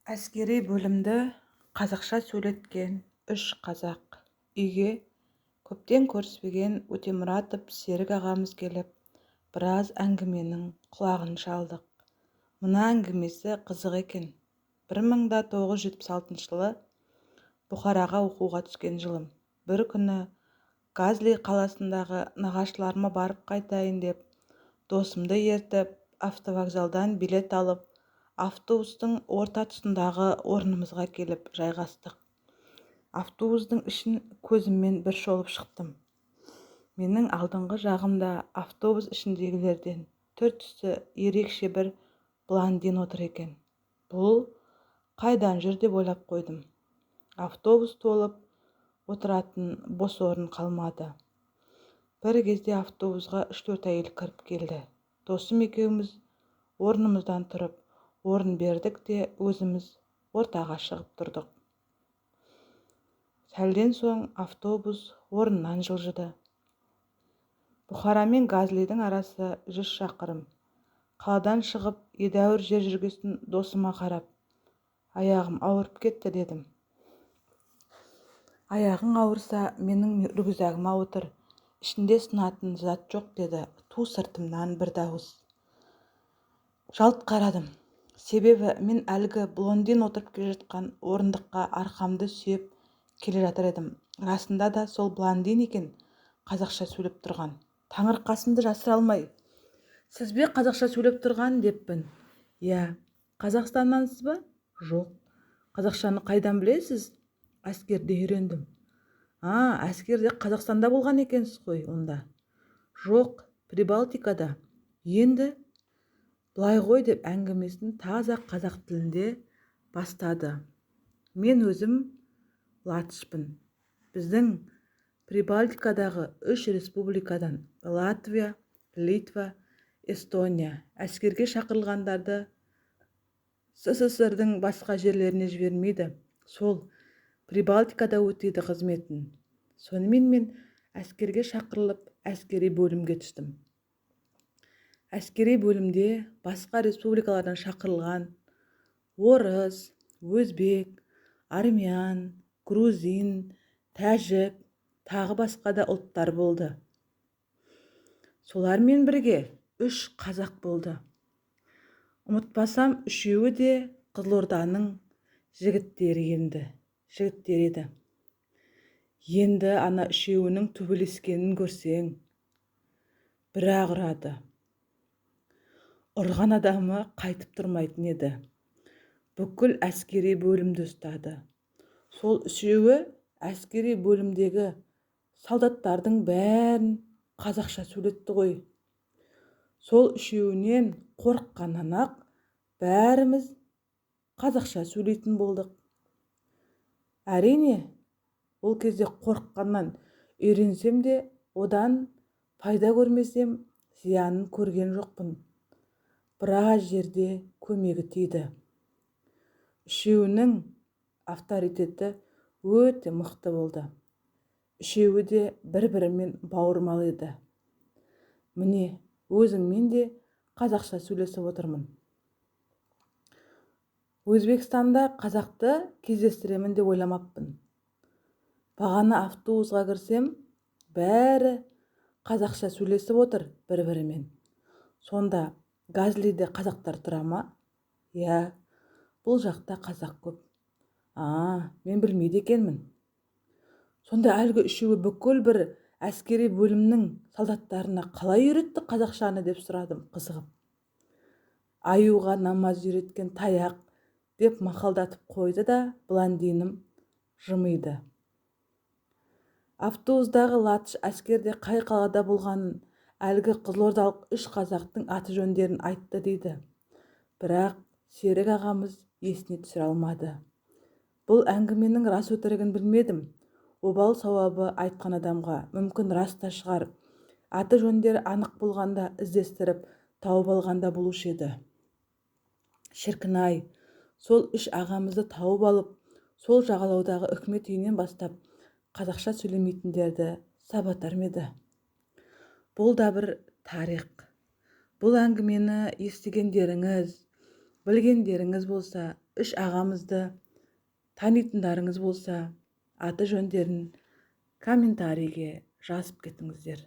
Әскери бөлімді қазақша сөйлеткен үш қазақ. Үйге көптен көріспеген Өтемұратов Серік ағамыз келіп, біраз әңгіменің құлағын шалдық. Мына әңгімесі қызық екен. 1976 жылы Бұхараға оқуға түскен жылым. Бір күні Газли қаласындағы нағашыларыма барып қайтайын деп, досымды ертіп, автовокзалдан билет алып, автобустың орта тұсындағы орнымызға келіп жайғастық. Автобустың ішін көзіммен бір шолып шықтым. Менің алдыңғы жағымда автобус ішіндегілерден түр-түсі ерекше бір блондин отыр екен. Бұл қайдан жүр деп ойлап қойдым. Автобус толып, отыратын бос орын қалмады. Бір кезде автобусқа үш-төрт әйел кіріп келді. Досым екеуміз орнымыздан тұрып, орын бердік те, өзіміз ортаға шығып тұрдық. Сәлден соң автобус орнынан жылжыды. Бұхара мен Газлидің арасы 100 шақырым. Қаладан шығып, едәуір жер жүргесін досыма қарап, аяғым ауырып кетті дедім. Аяғың ауырса, менің рюкзагыма отыр, ішінде сынатын зат жоқ деді ту сыртымнан бір дауыс. Жалт қарадым. Себебі мен әлгі блондин отырып келе жатқан орындыққа арқамды сүйеп келе жатыр едім. Расында да сол блондин екен қазақша сөйлеп тұрған. Таңырқасымды жасыра алмай, сіз бе қазақша сөйлеп тұрған деппін. Иә, Қазақстаннансыз ба? Жоқ. Қазақшаны қайдан білесіз? Әскерде үйрендім. А, әскерде Қазақстанда болған екенсіз ғой онда. Жоқ, Прибалтикада. Енді былай ғой деп әңгімесін таза қазақ тілінде бастады. Мен өзім латышпын. Біздің Прибалтикадағы үш республикадан Латвия, Литва, Эстония әскерге шақырылғандарды СССР-дің басқа жерлеріне жібермейді. Сол Прибалтикада өтейді қызметін. Сонымен мен әскерге шақырылып, әскери бөлімге түстім. Әскери бөлімде басқа республикалардан шақырылған орыс, өзбек, армян, грузин, тәжік, тағы басқа да ұлттар болды. Солармен бірге үш қазақ болды. Ұмытпасам, үшеуі де Қызылорданың жігіттері еді. Енді ана үшеуінің төбелескенін көрсең, бірақ ұрады. Ұрған адамы қайтып тұрмайтын еді. Бүкіл әскери бөлімді ұстады. Сол үшеуі әскери бөлімдегі солдаттардың бәрін қазақша сөйлетті ғой. Сол үшеуінен қорыққаннан-ақ бәріміз қазақша сөйлейтін болдық. Әрине, ол кезде қорыққаннан үйренсем де, одан пайда көрмесем, зиянын көрген жоқпын. Біраз жерде көмегі тиді. Үшеуінің авторитеті өте мықты болды. Үшеуі де бір-бірімен бауырмал еді. Міне, өзіңмен де қазақша сөйлесіп отырмын. Өзбекстанда қазақты кездестіремін деп ойламаппын. Бағана автобусқа кірсем, бәрі қазақша сөйлесіп отыр бір-бірімен. Сонда Газлиде қазақтар тұра ма? Иә, бұл жақта қазақ көп. А, мен білмейді екенмін. Сонда әлгі үшеуі бүкіл бір әскери бөлімнің солдаттарына қалай үйретті қазақшаны деп сұрадым қызығып. Аюға намаз үйреткен таяқ деп мақалдатып қойды да блондинім жымиды. Автобустағы латыш әскерде қай қалада болғанын әлгі қызылордалық үш қазақтың аты жөндерін айтты дейді. Бірақ Серік ағамыз есіне түсіре алмады. Бұл әңгіменің рас өтірігін білмедім. Обал сауабы айтқан адамға мүмкін рас та шығар. Аты жөндері анық болғанда іздестіріп тауып алғанда болушы еді. Шіркін-ай, сол үш ағамызды тауып алып, сол жағалаудағы үкімет үйінен бастап қазақша сөйлемейтіндерді сабатар ма еді. Бұл да бір тарих. Бұл әңгімені естігендеріңіз, білгендеріңіз болса, Үш ағамызды танитындарыңыз болса, аты жөндерін комментарийге жазып кетіңіздер.